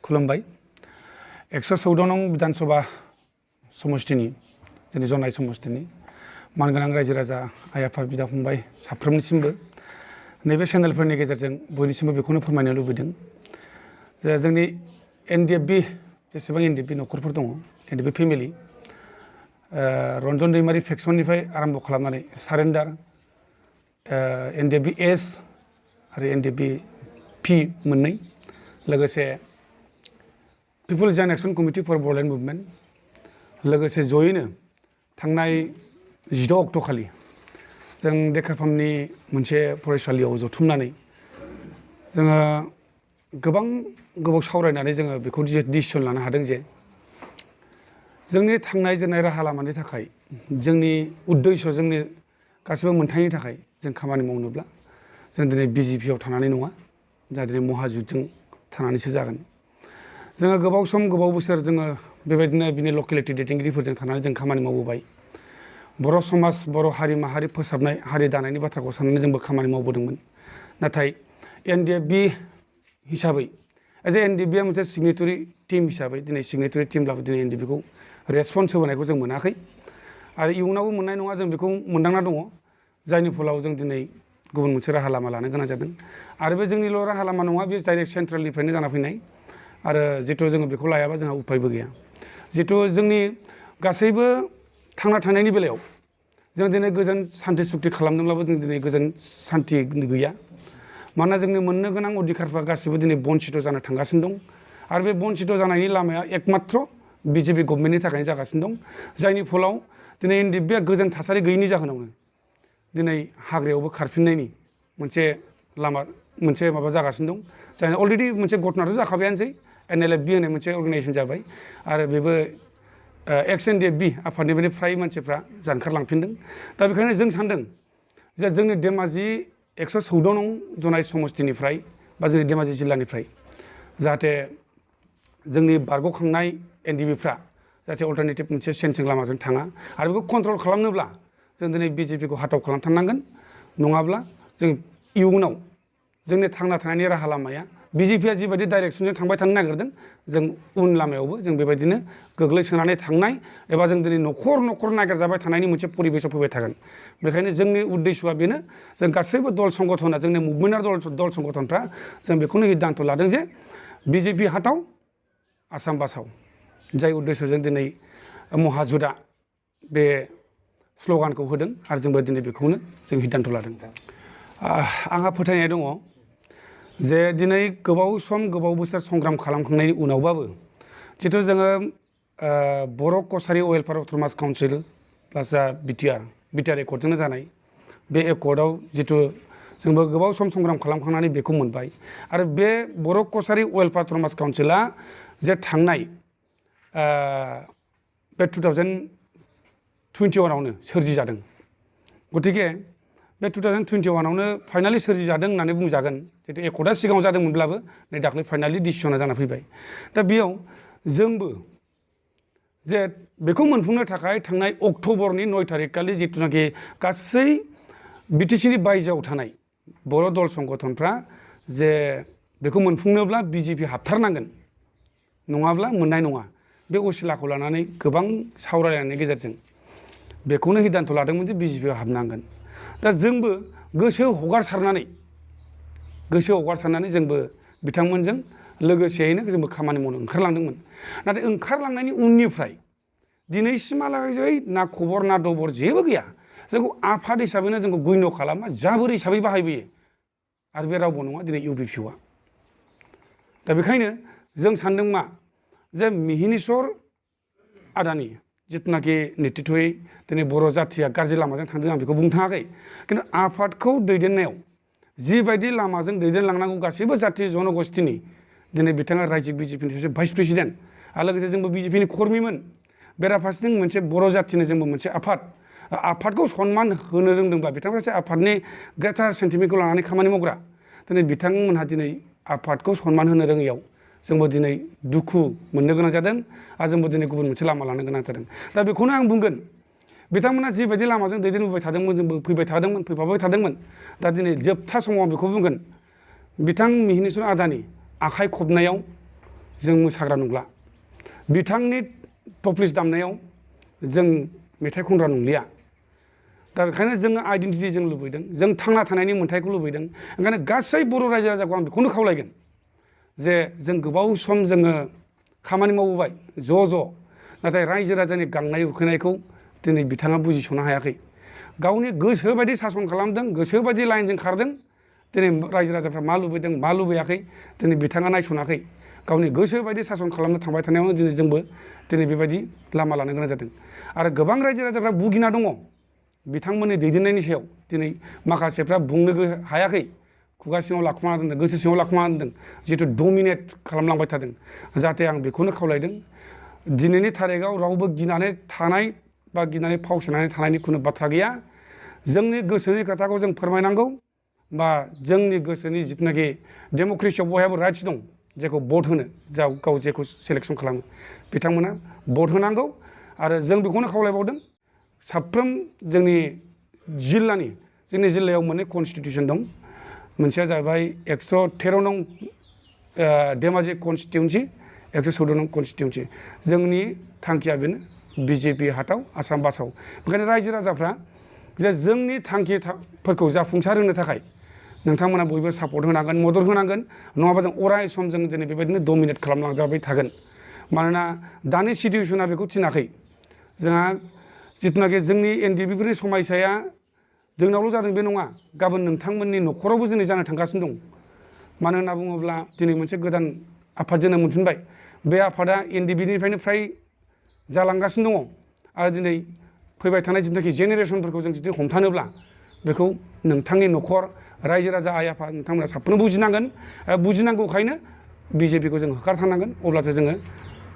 खुलुमबाय 114 नं विधानसभा समष्टिनि जोंनि जनाय समष्टिनि मानगोनां रायजो राजा आइ आफा बिदा फंबाय साफ्रोमनिसिमबो नैबे चेनेलफोरनि गेजेरजों बयनिसिमबो बेखौनो फोरमायनो लुबैदों जे जोंनि एनडिएफबि जेसेबां एनडिएफबि न'खरफोर दङ एनडिएफबि फेमिलि रन्जन दैमारि फेक्सननिफ्राय आरम्भ खालामनानै सारेन्डार एनडिएफबि एस आरो एनडिएफबि पि मोननै लोगोसे people joint action committee for Bodoland movement लोगोसे जयैनो थांनाय 16 अक्ट' खालि जों देकाफामनि मोनसे फरायसालियाव जथुमनानै जोङो गोबाव सावरायनानै जोङो बेखौ डिसिसन लानो हादों जे जोंनि थांनाय जोंनाय राहा लामानि थाखाय जोंनि उद्देश्य जोंनि गासिबो मोनथायनि थाखाय जों खामानि मावनोब्ला जों दिनै बिजेपिआव थानानै नङा जोंहा दिनै महाजुथजों थानानैसो जागोन जोङो गोबाव सम गोबाव बोसोर जोङो बेबायदिनो बिनि लकेलिटि दैदेनगिरिफोरजों थानानै जों खामानि मावबोबाय बर' समाज बर' हारि माहारि फोसाबनाय हारि दानायनि बाथ्राखौ साननानै जोंबो खामानि मावबोदोंमोन नाथाय एनडिएफबि हिसाबै एज ए एनडिएफबिआ मोनसे सिगनेटरि टीम हिसाबै दिनै सिगनेटरि टीमब्लाबो दिनै एनडिएफबिखौ रेसपन्स होबोनायखौ जों मोनाखै आरो इयुनावबो मोननाय नङा जों बेखौ मोनदांना दङ जायनि फलाव जों दिनै गुबुन मोनसे राहा लामा लानो गोनां जादों आरो बे जोंनिल' राहा लामा नङा बे डाइरेक्ट सेन्ट्रेलनिफ्रायनो जाना फैनाय आरो जिथु जोङो बेखौ लायाबा जोंहा उफायबो गैया जिथु जोंनि गासैबो थांना थानायनि बेलायाव जों दिनै गोजोन सान्थि सुक्ति खालामदोंब्लाबो जों दिनै गोजोन सान्थि गैया मानोना जोंनि मोननो गोनां अधिकारफ्रा गासिबो दिनै बन्चित जानो थांगासिनो दं आरो बे बन्चित जानायनि लामाया एकमात्र बिजेपि गभर्नमेन्टनि थाखायनो जागासिनो दं जायनि फलाव दिनै एनडिएफबिआ गोजोन थासारि गैयैनि जाहोनावनो दिनै हाग्रायावबो खारफिननायनि मोनसे लामा मोनसे माबा जागासिनो दं जायना अलरेडि मोनसे घटनाथ' जाखाबायानोसै एनएलएफबि होननाय मोनसे अर्गानाइजेसन जाबाय आरो बेबो एक्स एनडिएफबि आफादनिफ्रायनो फ्राय मानसिफ्रा जानखारलांफिनदों दा बेखायनो जों सानदों जे जोंनि धेमाजि 114 नं जनाय समष्टिनिफ्राय बा जोंनि धेमाजि जिल्लानिफ्राय जाहाथे जोंनि बारग'खांनाय एनडिएफबिफ्रा जाहाथे अल्टारनेटिभ मोनसे सेन्सिं लामाजों थाङा आरो बेखौ कन्ट्रल खालामनोब्ला जों दिनै बिजेपिखौ हाथाव खालामथारनांगोन नङाब्ला जों इयुनाव जोंनि थांना थानायनि राहा लामाया बिजेपिआ जिबायदि डाइरेक्सनजों थांबाय थानो नागिरदों जों उन लामायावबो जों बेबायदिनो गोग्लैसोनानै थांनाय एबा जों दिनै न'खर न'खर नागिरजाबाय थानायनि मोनसे परिबेसाव फैबाय थागोन बेखायनो जोंनि उद्देश्यआ बेनो जों गासैबो दल संगठना जोंनि मुभमेन्टआरि दल संगठनफ्रा जों बेखौनो सिद्धान्त लादों जे बिजेपि हाथाव आसाम बासाव जाय उद्देश्यजों दिनै महाजुथआ बे स्ल'गानखौ होदों आरो जोंबो दिनै बेखौनो जों सिद्धान्त लादों आंहा फोथायनाय दङ जे दिनै गोबाव सम गोबाव बोसोर संग्राम खालामखांनायनि उनावबाबो जिथु जोङो बर' कसारि वेलफेयार अट'नमास काउन्सिल प्लास बिटिआर एकर्डजोंनो जानाय बे एकर्डआव जिथु जोंबो गोबाव सम संग्राम खालामखांनानै बेखौ मोनबाय आरो बे बर' कसारि वेलफेयार अट'नमास काउन्सिला जे थांनाय बे 2021आवनो सोरजि जादों गतिके बे 2021आवनो फाइनालि सोरजि जादों होननानै बुंजागोन जितु एकर्डआ सिगाङाव जादोंमोनब्लाबो नै दाख्लै फाइनालि डिसिसना जाना फैबाय दा बेयाव जोंबो जे बेखौ मोनफुंनो थाखाय थांनाय अक्ट'बरनि 9 थारिखखालि जिथुनाखि गासै बिटिसिनि बायजोआव थानाय बर' दल संगठनफ्रा जे बेखौ मोनफुंनोब्ला बिजेपि हाबथारनांगोन नङाब्ला मोननाय नङा बे असिलाखौ लानानै गोबां सावरायलायनायनि गेजेरजों बेखौनो सिद्धान्त लादोंमोन जे बिजेपिआव हाबनांगोन दा जोंबो गोसो हगारसारनानै जोंबो बिथांमोनजों लोगोसेयैनो जोंबो खामानि मावनो ओंखारलांदोंमोन नाथाय ओंखारलांनायनि उननिफ्राय दिनैसिमहालागै ना खबर ना दबर जेबो गैया जोंखौ आफाद हिसाबैनो जोंखौ गण्य खालामा जाबोर हिसाबै बाहायबोयो आरो बे रावबो नङा दिनै इउपिपिअआ दा बेखायनो जों सानदों मा जे मिहिनीश्वर आदानि जिथुनाखि नेतृत्वयै दिनै बर' जाथिया गाज्रि लामाजों थांदों आं बेखौ बुंनो थाङाखै खिन्थु आफादखौ दैदेननायाव जिबायदि लामाजों दैदेनलांनांगौ गासैबो जाथि जनगोष्ठीनि दिनै बिथाङा रायजो बिजेपिनि सासे भाइस प्रेसिडेन्ट आरो लोगोसे जोंबो बिजेपिनि कर्मिमोन बेराफारसेथिं मोनसे बर' जाथिनि जोंबो मोनसे आफादखौ सनमान होनो रोंदोंब्ला बिथांमोना सासे आफादनि ग्रेटार सेन्टिमेन्टखौ लानानै खामानि मावग्रा दिनै बिथांमोनहा दिनै आफादखौ सनमान होनो रोङैयाव जोंबो दिनै दुखु मोननो गोनां जादों आरो जोंबो दिनै गुबुन मोनसे लामा लानो गोनां जादों दा बेखौनो आं बुंगोन बिथांमोना जिबायदि लामाजों दैदेनबोबाय थादोंमोन जोंबो फैफाबाय थादोंमोन दा दिनै जोबथा समाव बेखौ बुंगोन बिथां मिहिनीश्वर आदानि आखाइ खबनायाव जों मोसाग्रा नंला बिथांनि टप लिस्ट दामनायाव जों मेथाइ खनग्रा नंलिया दा बेखायनो जोङो आइडेन्टिटि जों लुबैदों जों थांना थानायनि मोन्थायखौ लुबैदों ओंखायनो गासै बर' रायजो राजाखौ आं बेखौनो खावलायगोन जे जों गोबाव सम जोङो खामानि मावबोबाय ज' नाथाय रायजो राजानि गांनाय उखैनायखौ दिनै बिथाङा बुजिस'नो हायाखै गावनि गोसो बायदि सासन खालामदों गोसो बायदि लाइनजों खारदों दिनै रायजो राजाफ्रा मा लुबैदों मा लुबैयाखै दिनै बिथाङा नायस'नाखै गावनि गोसो बायदि सासन खालामनो थांबाय थानायावनो दिनै जोंबो दिनै बेबायदि लामा लानो गोनां जादों आरो गोबां रायजो राजाफ्रा भुगिना दङ बिथांमोननि दैदेननायनि सायाव दिनै माखासेफ्रा बुंनो हायाखै खुगा सिङाव लाखुमाना दोनदों गोसो सिङाव लाखुमाना दोनदों जिहेथु डमिनेट खालामलांबाय थादों जाहाथे आं बेखौनो खावलायदों दिनैनि थारिखआव रावबो गिनानै थानाय बा गिनानै फावसायनानै थानायनि खुनु बाथ्रा गैया जोंनि गोसोनि खोथाखौ जों फोरमायनांगौ बा जोंनि गोसोनि जिथुनाखि डेम'क्रेसियाव बयहाबो राइट्स दं जेखौ भट होनो गाव जेखौ सेलेक्सन खालामो बिथांमोना भट होनांगौ आरो जों बेखौनो खावलायबावदों साफ्रोम जोंनि जिल्लायाव मोननै कनस्टिटिउसन दं मोनसेया जाहैबाय 113 नं धेमाजि कनस्टिटिउन्सि 114 नं कनस्टिटिउन्सि जोंनि थांखिया बेनो बिजेपि हाथाव आसाम बासाव बेखायनो रायजो राजाफ्रा जे जोंनि थांखिफोरखौ जाफुंसार होनो थाखाय नोंथांमोना बयबो सापर्ट होनांगोन मदद होनांगोन नङाबा जों अराय सम जों दिनै बेबायदिनो डमिनेट खालामलांजाबाय थागोन मानोना दानि सिटुवेसना बेखौ थिनाखै जोंहा जिथुनाखि जोंनि एनडिएफबिफोरनि समयसाया जोंनावल' जादों बे नङा गाबोन नोंथांमोननि न'खरावबो दिनै जानो थांगासिनो दं मानो होनना बुङोब्ला दिनै मोनसे गोदान आफाद जोनोम मोनफिनबाय बे आफादा एनडिएफबिनिफ्रायनो फ्राय जालांगासिनो दङ आरो दिनै फैबाय थानाय जिथुनाखि जेनेरेसनफोरखौ जों जुदि हमथानोब्ला बेखौ नोंथांनि न'खर रायजो राजा आइ आफा नोंथांमोना साफ्रोमबो बुजिनांगोन बुजिनांगौखायनो बिजेपिखौ जों होखारथारनांगोन अब्लासो जोङो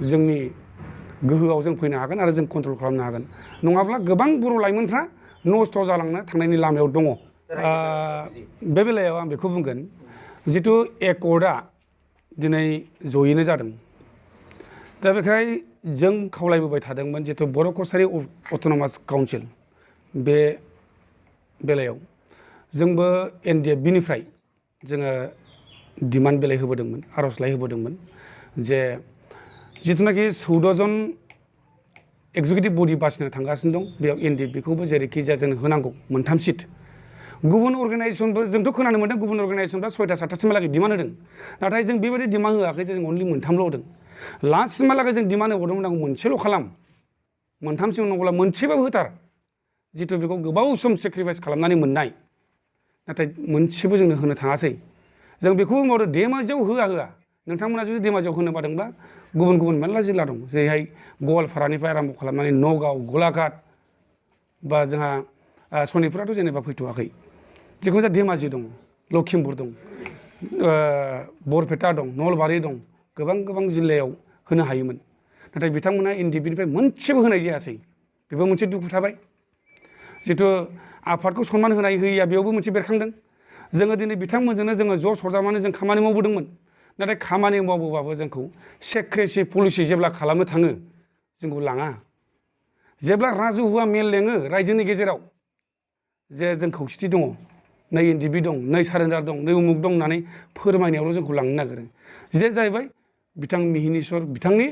जोंनि गोहोआव जों फैनो हागोन आरो जों कन्ट्रल खालामनो हागोन नङाब्ला गोबां बर' लाइमोनफ्रा नस्थ' जालांनो थांनायनि लामायाव दङ बे बेलायाव आं बेखौ बुंगोन जिथु एकर्डआ दिनै जयैनो जादों दा बेखाय जों खावलायबोबाय थादोंमोन जिथु बर' कसारि अट'नमास काउन्सिल बे बेलायाव जोंबो एनडिएफबिनिफ्राय जोङो डिमान्ड बिलाइ होबोदोंमोन आर'जलाइ होबोदोंमोन जे जिथुनाखि 14 जन एक्जिकिउटिभ बडि बासिनो थांगासिनो दं बेयाव एनडिएफबिखौबो जेरैखि जाया जों होनांगौ 3 सिट गुबुन अर्गानाइजेसनफोर जोंथ' खोनानो मोनदों गुबुन अर्गानाइजेसनफ्रा 6टा 7टासिमहालागै डिमान्ड होदों नाथाय जों बेबायदि डिमान्ड होआखै जों अनलि 3ल' होदों लास्टसिमहालागै जों डिमान्ड होबावदोंमोन आं मोनसेल' खालाम 3सिम होनांगौब्ला मोनसेबाबो होथार जिथु बेखौ गोबाव सम सेक्रिफाइस खालामनानै मोननाय नाथाय मोनसेबो जोंनो होनो थाङासै जों बेखौ बुंबावदों धेमाजियाव होआ नोंथांमोना जुदि धेमाजियाव होनो बादोंब्ला गुबुन मेरला जिल्ला दं जेरैहाय गवालपारानिफ्राय आराम्भ खालामनानै नगाव गलाघाट बा जोंहा सनितपुराथ' जेनेबा फैथ'वाखै जिखुनु जाया धेमाजि दं लखिमपुर दं बरपेटा दं नलबारि दं गोबां जिल्लायाव होनो हायोमोन नाथाय बिथांमोना एनडिएफबिनिफ्राय मोनसेबो होनाय जायासै बेबो मोनसे दुखु थाबाय जिथु आफादखौ सनमान होनाय होयैया बेयावबो मोनसे बेरखांदों जोङो दिनै बिथांमोनजोंनो जोङो ज' सरजाबनानै जों खामानि मावबोदोंमोन नाथाय खामानि मावबोबाबो जोंखौ सेक्रेसि पलिसि जेब्ला खालामनो थाङो जोंखौ लाङा जेब्ला राजुहुवा मेल लेङो रायजोनि गेजेराव जे जों खौसेथि दङ नै एनडिएफबि दं नै सारेन्डार दं नै उमुक दं होननानै फोरमायनायावल' जोंखौ लांनो नागिरो जे जाहैबाय बिथां मिहिनीश्वर बिथांनि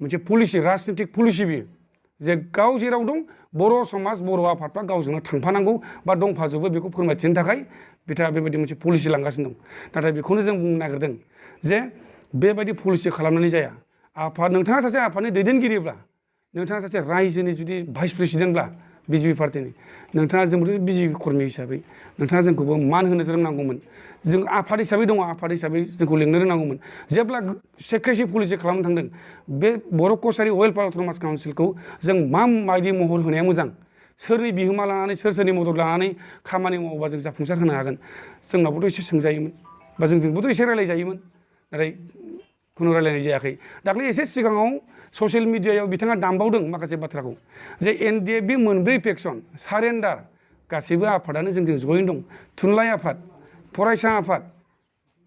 मोनसे पलिसि राजनितिक पलिसि बियो जे गाव जेराव दं बर' समाज बर' आफादफ्रा गावजोंनो थांफानांगौ बा दंफाजोबो बेखौ फोरमायथिनो थाखाय बिथाङा बेबायदि मोनसे पलिसि लांगासिनो दं नाथाय बेखौनो जों बुंनो नागिरदों जे बेबायदि पलिसि खालामनानै जाया आफाद नोंथाङा सासे आफादनि दैदेनगिरिब्ला नोंथाङा सासे रायजोनि जुदि भाइस प्रेसिडेन्टब्ला बिजेपि पार्टिनि नोंथाङा जोंबोथ' बिजेपि कर्मि हिसाबै नोंथाङा जोंखौबो मान होनो रोंनांगौमोन जों आफाद हिसाबै दङ आफाद हिसाबै जोंखौ लिंनो रोंनांगौमोन जेब्ला सेक्रेसि पलिसि खालामनो थांदों बे बर' कसारि वेलफेयार अट'नमास काउन्सिलखौ जों माबायदि महर होनाया मोजां सोरनि बिहोमा लानानै सोरनि मदद लानानै खामानि मावोबा जों जाफुंसार होनो हागोन जोंनावबोथ' एसे सोंजायोमोन बा जोंजोंबोथ' एसे रायलायजायोमोन नाथाय खुनु रायलायनाय जायाखै दाख्लै एसे सिगाङाव ससियेल मिडियायाव बिथाङा दामबावदों माखासे बाथ्राखौ जे एनडिएफबि 4 फेक्सन सारेन्डार गासैबो आफादानो जोंजों जयैनो दं थुनलाइ आफाद फरायसा आफाद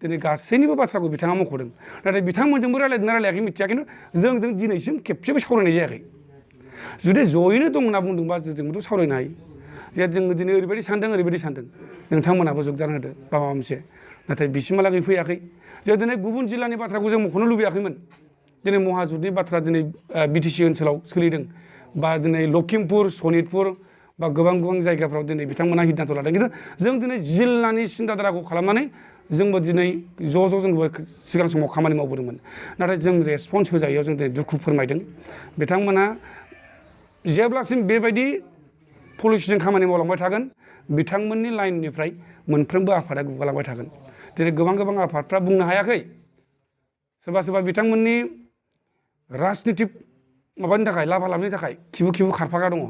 दिनै गासैनिबो बाथ्राखौ बिथाङा मख'दों नाथाय बिथांमोनजोंबो रायलायदोंना रायलायाखै मिथिया खिन्थु जों दिनैसिम खेबसेबो सावरायनाय जायाखै जुदि जयैनो दं होनना बुंदोंबा जोंबोथ' सावरायनो हायो जे जोङो दिनै ओरैबायदि सानदों नोंथांमोनाबो जगदान होदो बा माबा मोनसे नाथाय बिसिमहालागै फैयाखै जे दिनै गुबुन जिल्लानि बाथ्राखौ जों मख'नो लुबैयाखैमोन दिनै महाजुरनि बाथ्रा दिनै बिटिसि ओनसोलाव सोलिदों बा दिनै लखिमपुर सनितपुर बा गोबां गोबां जायगाफ्राव दिनै बिथांमोना सिद्धान्त लादों खिन्थु जों दिनै जिल्लानि सिन्थाधाराखौ खालामनानै जोंबो दिनै ज' जोंबो सिगां समाव खामानि मावबोदोंमोन नाथाय जों रेसपन्स होजायैयाव जों दिनै दुखु फोरमायदों बिथांमोना जेब्लासिम बेबायदि पलिसिजों खामानि मावलांबाय थागोन बिथांमोननि लाइननिफ्राय मोनफ्रोमबो आफादा गुगालांबाय थागोन दिनै गोबां गोबां आफादफ्रा बुंनो हायाखै सोरबा सोरबा बिथांमोननि राजनितिक माबानि थाखाय लाभा लाबनि थाखाय खिबु खिबु खारफाग्रा दङ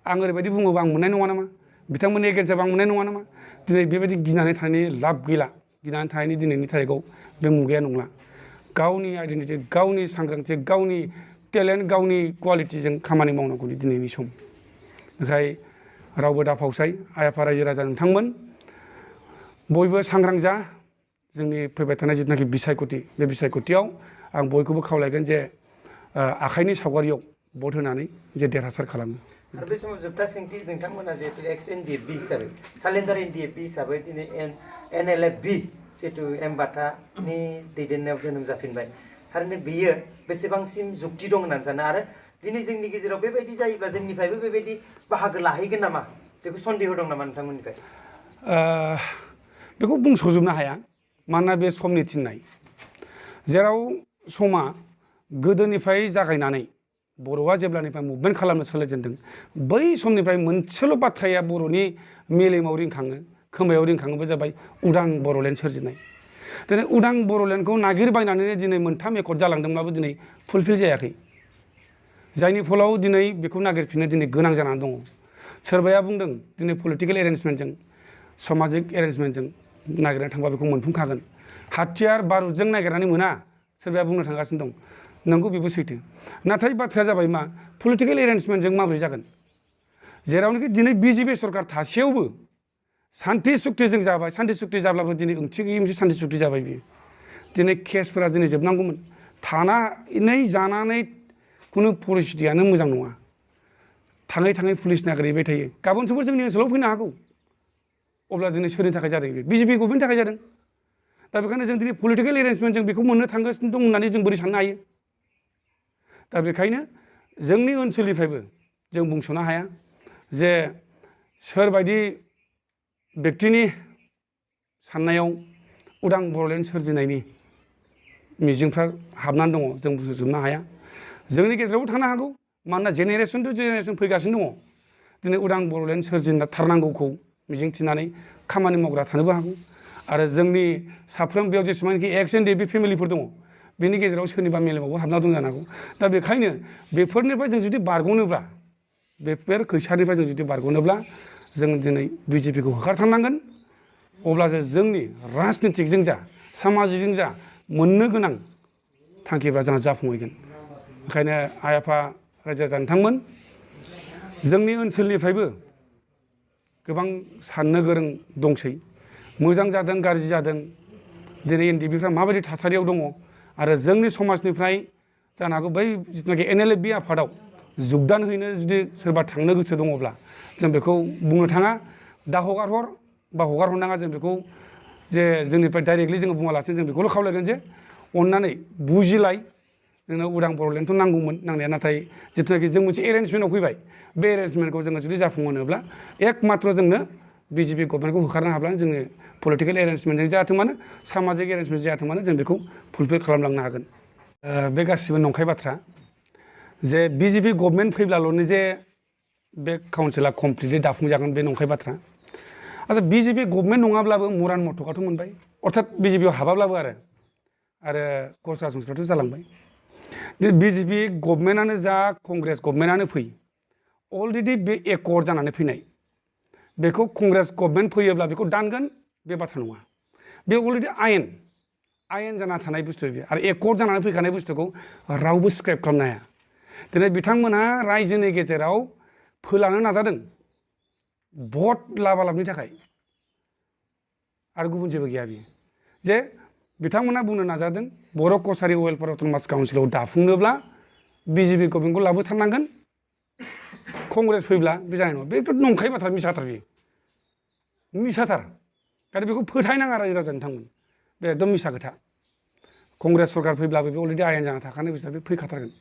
आं ओरैबायदि बुङोबा आं मोननाय नङा नामा बिथांमोननि एगेन्स्ट आं मोननाय नङा नामा दिनै बेबायदि गिनानै थानायनि लाब गैला गिनानै थानायनि दिनैनि थारिखआव बे मुगाया नंला गावनि आइडेन्टिटि गावनि सांग्रांथि गावनि टेलेन्ट गावनि क्वालिटिजों खामानि मावनांगौनि दिनैनि सम ओंखाय रावबो दाफावसाय आइ आफा रायजो राजा नोंथांमोन बयबो सांग्रां जा जोंनि फैबाय थानाय जिथुनाखि बिसायख'थि बे बिसायख'थियाव आं बयखौबो खावलायगोन जे आखाइनि सावगारियाव भट होनानै जे देरहासार खालामो आरो बे समाव जोबथा सोंथि नोंथांमोना जिहेतु एक्स एनडिएफबि हिसाबै सालेन्डार एनडिएफबि हिसाबै दिनै एनएलएफबि जिहेतु एमबाथानि दैदेननायाव जोनोम जाफिनबाय थारैनो बेयो बेसेबांसिम जुक्ति दं होननानै सानो आरो दिनै जोंनि गेजेराव बेबायदि जायोब्ला जोंनिफ्रायबो बेबायदि बाहागो लाहैगोन नामा बेखौ सन्देह दं नामा नोंथांमोननिफ्राय बेखौ बुंस'जोबनो हाया मानोना बे समनि थिननाय जेराव समा गोदोनिफ्राय जागायनानै बर'आ जेब्लानिफ्राय मुभमेन्ट खालामनो सोलोंजेनदों बै समनिफ्राय मोनसेल' बाथ्राया बर'नि मेलेमाव रिंखाङो खोमायाव रिंखाङोबो जाबाय उदां बर'लेण्ड सोरजिनाय दिनै उदां बर'लेण्डखौ नागिरबायनानै दिनै मोनथाम एकर्ड जालांदोंब्लाबो दिनै फुलफिल जायाखै जायनि फलाव दिनै बेखौ नागिरफिननो दिनै गोनां जानानै दङ सोरबाया बुंदों दिनै पलिटिकेल एरेन्जमेन्टजों समाजिक एरेन्जमेन्टजों नागिरनो थांबा बेखौ मोनफुंखागोन हाथियार बारुदजों नागिरनानै मोना सोरबाया बुंनो थांगासिनो दं नंगौ बेबो सैथो नाथाय बाथ्राया जाबाय मा पलिटिकेल एरेन्जमेन्टजों माबोरै जागोन जेरावनोखि दिनै बिजेपि सरकार थासेयावबो सान्थि सुक्तिजों जाबाय सान्थि सुक्ति जाब्लाबो दिनै ओंथि गैयै मोनसे सान्थि सुक्ति जाबाय बियो दिनै केसफोरा दिनै जोबनांगौमोन थानानै जानानै खुनु परिस्थितियानो मोजां नङा थाङै थाङै पुलिस नागिरहैबाय थायो गाबोन समफोर जोंनि ओनसोलाव फैनो हागौ अब्ला दिनै सोरनि थाखाय जादों बे बिजेपि गभर्नमेन्टनि थाखाय जादों दा बेखायनो जों दिनै पलिटिकेल एरेन्जमेन्ट जों बेखौ मोननो थांगासिनो दं होननानै जों बोरै साननो हायो दा बेखायनो जोंनि ओनसोलनिफ्रायबो जों बुंस'नो हाया जे सोरबायदि बेक्तिनि साननायाव उदां बर'लेण्ड सोरजिनायनि मिजिंफ्रा हाबनानै दङ जों बुंजोबनो हाया जोंनि गेजेरावबो थानो हागौ मानोना जेनेरेसन टु जेनेरेसन फैगासिनो दङ दिनै उदां बर'लेण्ड सोरजिना थारनांगौखौ मिजिंथिनानै खामानि मावग्रा थानोबो हागौ आरो जोंनि साफ्रोम बेयाव जेसेबांखि एक्स एन्ड बे फेमिलिफोर दङ बेनि गेजेराव सोरनिबा मेलेमावबो हाबना दं जानो हागौ दा बेखायनो बेफोरनिफ्राय जों जुदि बारग'नोब्ला बेफोर खैसारनिफ्राय जों जुदि बारग'नोब्ला जों दिनै बिजेपिखौ होखारथारनांगोन अब्लासो जोंनि राजनितिकजों जा सामाजिकजों जा मोननो गोनां थांखिफ्रा जोंहा जाफुंहैगोन ओंखायनो आइ आफा रायजो राजा नोंथांमोन जोंनि ओनसोलनिफ्रायबो गोबां साननो गोरों दंसै मोजां जादों गाज्रि जादों दिनै एनडिएफबिफ्रा माबायदि थासारियाव दङ आरो जोंनि समाजनिफ्राय जानो हागौ बै जिथुनाखि एनएलएफबि आफादाव जुगदान हैनो जुदि सोरबा थांनो गोसो दङब्ला जों बेखौ बुंनो थाङा दा हगारहर बा हगार हरनाङा जों बेखौ जे जोंनिफ्राय डाइरेक्टलि जोङो बुङालासिनो जों बेखौल' खावलायगोन जे अननानै बुजिलाय जोंनो उदां बर'लेण्डथ' नांगौमोन नांनाया नाथाय जिथुनाखि जों मोनसे एरेन्जमेन्टआव फैबाय बे एरेन्जमेन्टखौ जोङो जुदि जाफुंहोनोब्ला एकमात्र जोंनो बिजेपि गभर्नमेन्टखौ होखारनो हाब्लानो जोङो पलिटिकेल एरेन्जमेन्टजों जायाथों मानो सामाजिक एरेन्जमेन्ट जायाथों मानो जों बेखौ फुलफिल खालामलांनो हागोन बे गासिबो नंखाय बाथ्रा जे बिजेपि गभर्नमेन्ट फैब्लाल'नो जे बे काउन्सिला कमप्लिटलि दाफुंजागोन बे नंखाय बाथ्रा आरो बिजेपि गभर्नमेन्ट नङाब्लाबो मरान मथ'काथ' मोनबाय अर्थात बिजेपिआव हाबाब्लाबो आरो खरसा संस्राथ' जालांबाय बिजेपि गभर्नमेन्टआनो जा कंग्रेस गभर्नमेन्टआनो फै अलरेडि बे एकर्ड जानानै फैनाय बेखौ कंग्रेस गभर्नमेन्ट फैयोब्ला बेखौ दानगोन बे बाथ्रा नङा बे अलरेडि आयेन जाना थानाय बुस्थु बे आरो एकर्ड जानानै फैखानाय बुस्थुखौ रावबो स्क्रेप खालामनो हाया दिनै बिथांमोनहा रायजोनि गेजेराव फोलानो नाजादों भट लाबालाबनि थाखाय आरो गुबुन जेबो गैया बियो जे बिथांमोना बुंनो नाजादों बर' कसारि वेलफेयार अट'नमास काउन्सिलाव दाफुंनोब्ला बिजेपि गभर्नमेन्टखौ लाबोथारनांगोन कंग्रेस फैब्ला बे जानाय नङा बेथ' नंखाय बाथ्रा मिसाथार बियो मिसाथार आरो बेखौ फोथायनाङा रायजो राजा नोंथांमोन बे एकदम मिसा खोथा कंग्रेस सरकार फैब्लाबो बे अलरेडि आयेन जाना थाखानाय बुस्थुआ बे फैखाथारगोन